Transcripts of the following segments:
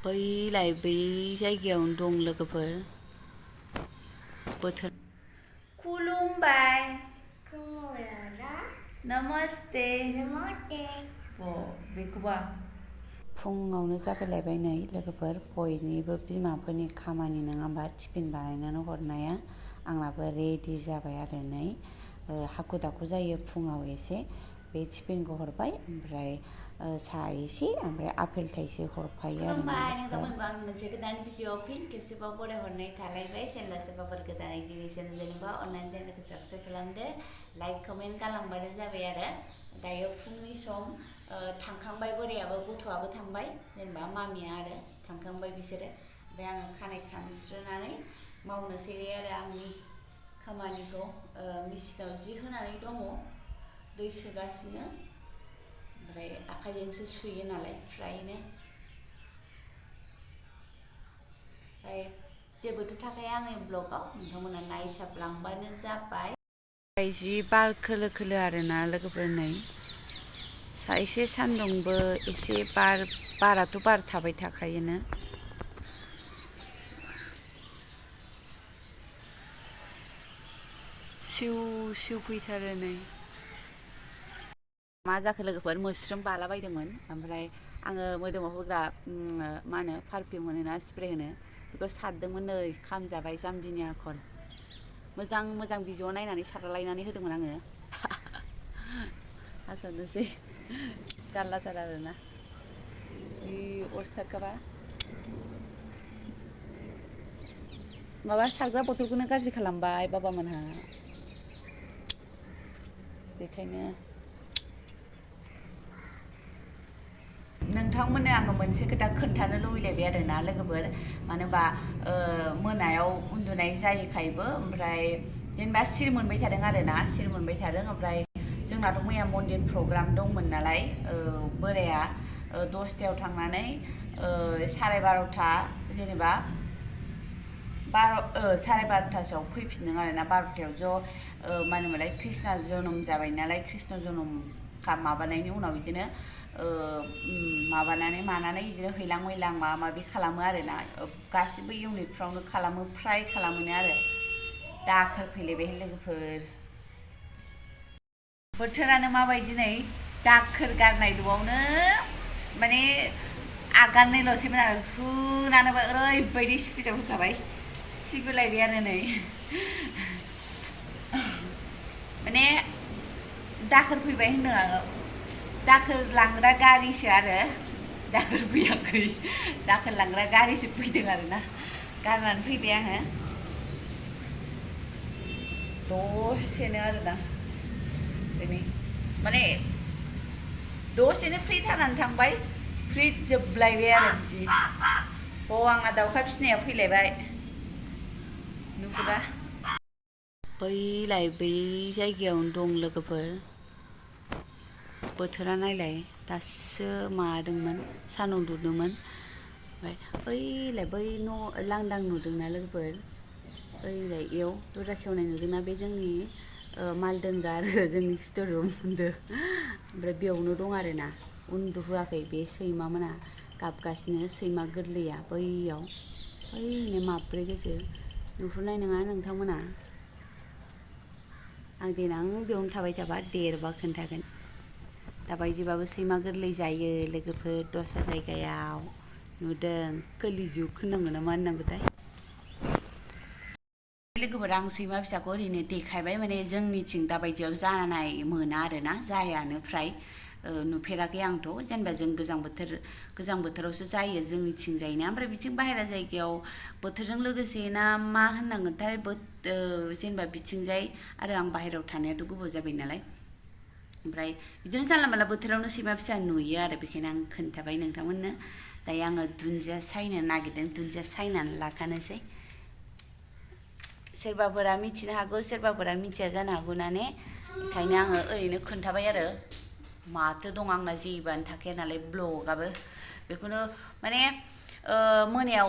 बैलाय बै जायगायावनो दं लोगोफोर बोथोर खुलुमबाय नमस्ते बेखौबा फुङावनो जागायलायबाय नै लोगोफोर बयनिबो बिमाफोरनि खामानि नङा होमबा टिफिन बानायनानै हरनाया आंनाबो रेडि जाबाय आरो नै हाखु दाखु जायो फुङाव एसे बे टिफिनखौ हरबाय ओमफ्राय साहा एसे ओमफ्राय आपेल थाइसे हरफायो आरो नोंथांमोनखौ आं मोनसे गोदान भिडिअ फिन खेबसेबाव बरायहरनाय थालायबाय चेनेला सोरबाफोर गोदानै दिनैसो नुजेनोबा अननानै चेनेलखौ साबस्क्राइब खालामदो लाइक कमेन्ट गालांबानो जाबाय आरो दायो फुंनि सम थांखांबाय बोरायाबो गथ'आबो थांबाय जेनेबा मामिया आरो थांखांबाय बिसोरो ओमफ्राय आङो खानाय खानस्रोनानै मावनोसै आरो आंनि खामानिखौ मेचिनाव जि होनानै दङ दै सोगासिनो ओमफ्राय आखाइजोंसो सुयो नालाय फ्रायनो ओमफ्राय जेबोथ' थाखाया आंनि ब्लगाव नोंथांमोना नायसाबलांबानो जाबाय जि बार खोलो खोलो आरोना लोगोफोर नै एसे सान्दुंबो एसे बाराथ' बार थाबाय थाखायोनो सिउ सिउ फैथारो नै मा जाखो लोगोफोर मोस्रोम बालाबायदोंमोन ओमफ्राय आङो मोदोमाव होग्रा मा होनो पारफिउम होनो ना स्प्रे होनो बेखौ सारदोंमोन नै खामजाबाय जाम्बिनि आखल मोजां मोजां भिडिअ नायनानै सारलायनानै होदोंमोन आङो आसनोसै जारलाथार आरोना जि अस्थादखाबा माबा सारग्रा बथलखौनो गाज्रि खालामबाय बाबामोनहा बेखायनो नोंथांमोननो आङो मोनसे खोथा खोन्थानो लुबैलायबाय आरोना लोगोफोर मानो होनबा मोनायाव उन्दुनाय जायैखायबो ओमफ्राय जेनेबा सिरि मोनबाय थादों आरोना सिरि मोनबाय थादों ओमफ्राय जोंनाथ' मैया मन्दिर प्रग्राम दंमोन नालाय बोराया 10टायाव थांनानै 12:30 जेनेबा 12:30सोआव फैफिनदों आरोना 12टायाव ज' मा होनोमोनलाय कृष्ना जन्म जाबाय नालाय कृष्ण जन्म माबानायनि उनाव बिदिनो माबानानै मानानै बिदिनो हैलां मैलां माबा माबि खालामो आरोना गासिबो इउनिटफ्रावनो खालामो फ्राय खालामोनो आरो दाखोर फैलायबाय लोगोफोर बोथोरानो माबायदि नै दाखोर गारनाय न'आवनो माने आगाननैल'सैमोन आरो हुनानैबो ओरैबायदि स्पिडाव होखाबाय सिबोलायबाय आरो नै माने दाखोर फैबाय होनदों आङो दाखोर लांग्रा गारिसो आरो दाखोर फैयाखै दाखोर लांग्रा गारिसो फैदों आरोना गारनानै फैबाय आङो दसेनो आरोना दिनै माने दसेनो फ्रि थानानै थांबाय फ्रि जोबलायबाय आरो बिदि आंना दाउखा फिसिनाया फैलायबाय नुखोदा बैलाय बै जायगायावनो दं लोगोफोर बोथोरा नायलाय दासो माबादोंमोन सान्दुं दुंदोंमोन ओमफ्राय ओइलाय बै न' लांदां नुदोंना लोगोफोर ओइलाय इयाव दरजा खेवनाय नुदोंना बे जोंनि माल दोनग्रा आरो जोंनि स्ट'र रुम ओमफ्राय बेयावनो दं आरोना उन्दुहोआखै बे सैमामोना गाबगासिनो सैमा गोरलैया बैयाव ओइनो माब्रै गोजो नुहुरनाय नङा नोंथांमोना आं देनां बेयावनो थाबाय थाबा देरबा खोन्थागोन दाबायदिबाबो सैमा गोरलै जायो लोगोफोर दस्रा जायगायाव नुदों काlyug होननांगौ ना मा होननांगौथाय लोगोफोर आं सैमा फिसाखौ ओरैनो देखायबाय माने जोंनिथिं दाबायदियाव जानाय मोना आरोना जायानो फ्राय नुफेराखै आंथ' जेनेबा जों गोजां बोथोरावसो जायो जोंनिथिंजायना ओमफ्राय बिथिं बाहेरा जायगायाव बोथोरजों लोगोसे ना मा होननांगोनथाय जेनेबा बिथिंजाय आरो आं बाहेरायाव थानायाथ' गोबाव जाबाय नालाय ओमफ्राय बिदिनो जानला मानला बोथोरावनो सैमा फिसा नुयो आरो बेखायनो आं खोन्थाबाय नोंथांमोननो दायो आङो दुन्दिया सायनो नागिरदों दुन्दिया सायनानै लाखानोसै सोरबाफोरा मिथिनो हागौ सोरबाफोरा मिथिया जानो हागौ ना ने ओंखायनो आङो ओरैनो खोन्थाबाय आरो माथो दं आंना जेबोआनो थाखाया नालाय ब्लगाबो बेखौनो माने मोनायाव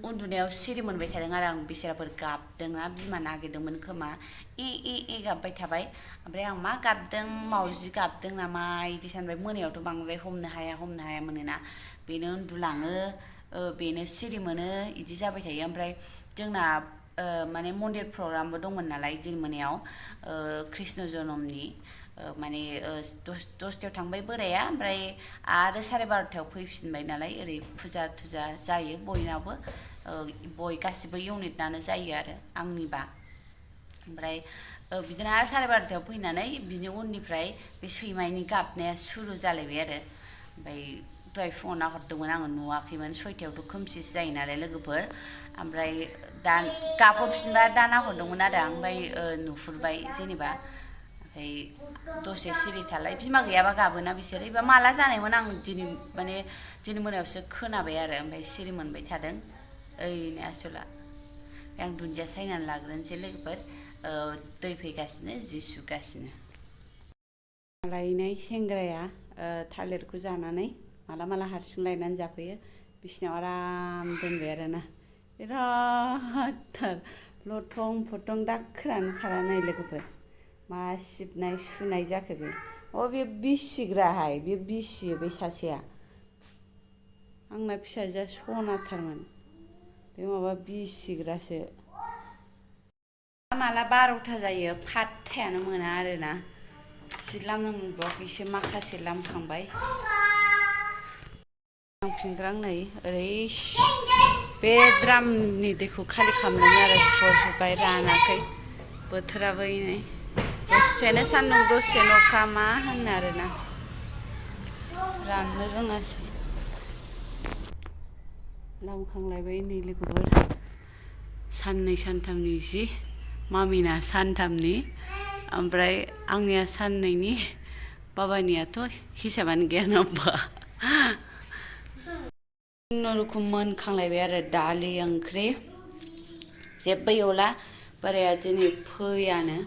उन्दुनायाव सिरि मोनबाय थादों आरो आं बिसोराफोर गाबदोंना बिमा नागिरदोंमोन खोमा ए गाबबाय थाबाय ओमफ्राय आं मा गाबदों मावजि गाबदों नामा इदि सानबाय मोनायावथ' बांद्राय हमनो हाया मोनोना बेनो उन्दुलाङो बेनो सिरि मोनो इदि जाबाय थायो। ओमफ्राय जोंना माने मन्दिर प्रग्रामबो दंमोन नालाय दिन मोनायाव कृष्ण जन्मनि माने दसथायाव थांबाय बोराया ओमफ्राय आरो 12:30 फैफिनबाय नालाय ओरै फुजा थुजा जायो बयनावबो गासिबो इउनिटनानो जायो आरो आंनिबा। ओमफ्राय बिदिनो आरो 12:30 फैनानै बिनि उननिफ्राय बे सैमानि गाबनाया सुरु जालायबाय आरो। ओमफ्राय दहाय फुङाव नाहरदोंमोन आङो नुवाखैमोन 6थायावथ' खोमसिसो जायो नालाय लोगोफोर। ओमफ्राय दा गाबहरफिनबा दा नाहरदोंमोन आरो आं ओमफ्राय नुहुरबाय जेनेबा। ओमफ्राय दसे सिरि थालाय बिमा गैयाबा गाबोना बिसोरो एबा माला जानायमोन आं दिनै मोनायावसो खोनाबाय आरो ओमफ्राय सिरि मोनबाय थादों ओइनो आसला। आं दुन्दिया सायनानै लाग्रोनोसै लोगोफोर दै फैगासिनो जि सुगासिनो। लायनाय सेंग्राया थालिरखौ जानानै माला हारसिं लायनानै जाफैयो बिसिनायाव आराम दोनबाय आरोना बिरादथार लथं फथं दाखोरानो खारा नै लोगोफोर मा सिबनाय सुनाय जाखो बे बे बिसिग्राहाय बे बिसियो बे सासेया आंना फिसाजोआ सनाथारमोन बे माबा बिसिग्रासो माला 12था जायो फात्तायानो मोना आरोना जि लामनो मोनबावाखैसो माखासे लामखांबाय लामफिनग्रा नै ओरै बे द्रामनि दैखौ खालि खालामनानै आरो सुजोब्बाय रानाखै बोथोराबो नै दसेनो सान्दुं दसेनो अखा मा होननो आरोना राननो रोङासै लामखांलायबाय नै लोगोफोर साननै सानथामनि जि मामिना सानथामनि ओमफ्राय आंनिया साननैनि बाबानियाथ' हिसाबानो गैया नङा होमबा खुनुरुखुम मोनखांलायबाय आरो दालि ओंख्रि जेबो एवला बोराया दिनै फैयानो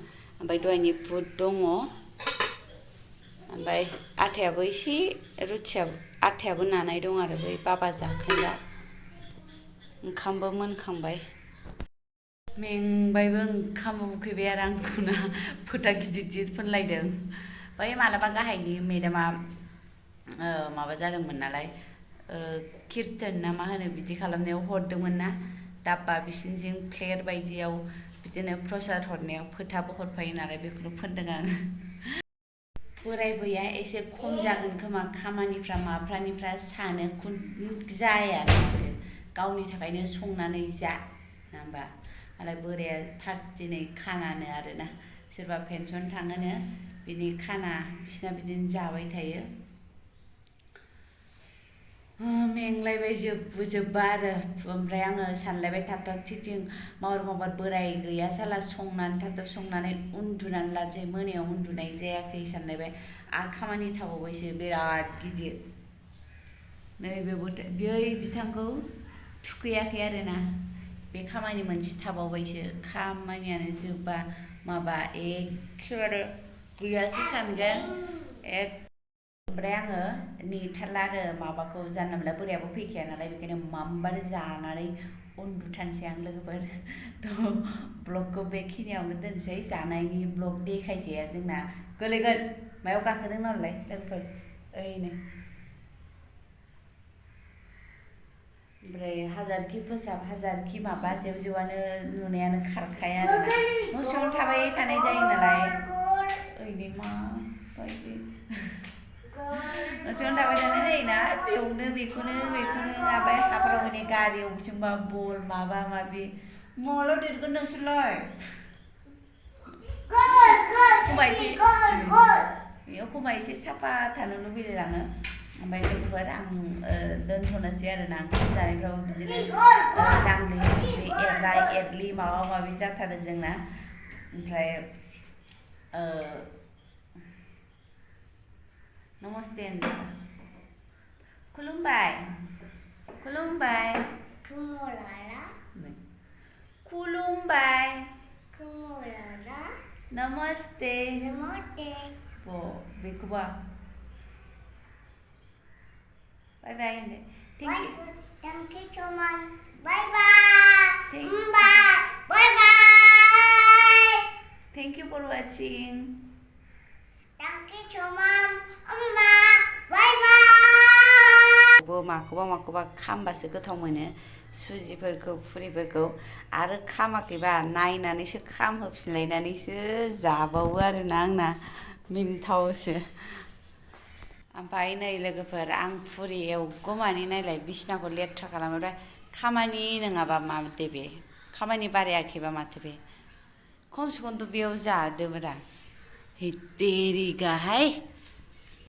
ओमफ्राय दहायनि बुट दङ ओमफ्राय आटायाबो एसे आटायाबो नानाय दं आरो बै बाबा जाखोन्दा ओंखामबो मोनखांबाय मेंबायबो ओंखामबो उखैबाय आरो आंखौना फोथा गिदिर गिदिर फोनलायदों बै मालाबा गाहायनि मेदामा माबा जादोंमोन नालाय किरटन ना मा होनो बिदि खालामनायाव हरदोंमोन ना दाब्बा बिसिनिजों प्लेट बायदियाव बिदिनो प्रसाद हरनायाव फोथाबो हरफायो नालाय बेखौनो फोनदों आङो बोरायबोया एसे खम जागोन खोमा खामानिफ्रा माबाफ्रानिफ्रा सानो जाया माथो गावनि थाखायनो संनानै जा ना होमबा मालाय बोराया दिनै खानानो आरोना सोरबा पेनसन थाङोनो बिनि खाना बिसिना बिदिनो जाबाय थायो मेंलायबाय जोबबा आरो ओमफ्राय आङो सानलायबाय थाब थिं माबार बोराय गैया साला संनानै थाब संनानै उन्दुनानै लानोसै मोनायाव उन्दुनाय जायाखै सानलायबाय आरो खामानि थाबावबायसो बिराद गिदिर नैबे बिथांखौ थुखैयाखै आरोना बे खामानि मोनसे थाबावबायसो खामानियानो जोबबा माबा एखेबारे गैयासो सानगोन ओमफ्राय आङो नेथारला आरो माबाखौ जानला मोनला बोरायाबो फैखाया नालाय बेखायनो मामबार जानानै उन्दुथारनोसै आं लोगोफोर थ' ब्लगखौ बेखिनियावनो दोनसै जानायनि ब्लग देखायजाया जोंना गोलैगोन मायाव गाखोदों नालाय लोगोफोर ओइनो ओमफ्राय हाजारखि फोसाब हाजारखि माबा जेवनो नुनायानो खारखाया आरोना न' सिङावनो थाबाय थानाय जायो नालाय ओइनो माबायदि न' सिङावनो थाबाय थानाय जायोना बेखौनो ओमफ्राय हाफ्राव माने गारियाव बिथिंबा बल माबा माबि माला देरगोन नोंसोरलाय एखमबा एसे साफा थानो लुबैलाङो ओमफ्राय लोगोफोर आं दोनथ'नोसै आरोना ओंखाम जानायफ्रावबो बिदिनो दांग्रि सिग्रि एरलाय एरलि माबा माबि जाथारो जोंना ओमफ्राय नमस्ते होनदो खुलुमबाय खुलुमबाय नमस्ते बेखौबा बाय बाय होनदो thank you so much bye bye thank you for watching Thank you so much. Bye bye. माखौबा खामबासो गोथाव मोनो सुजिफोरखौ फुरिफोरखौ आरो खामाखैबा नायनानैसो खामहोफिनलायनानैसो जाबावो आरोना आंना मिनथावसो ओमफ्राय नै लोगोफोर आं फुरि एवगौमानि नायलाय बिसिनाखौ लेथ्रा खालामबाय खामानि नङाबा माथो बे खामानि बारायाखैबा माथो बे खमसे खमथ' बेयाव जादोब्रा है तेरिगाहाय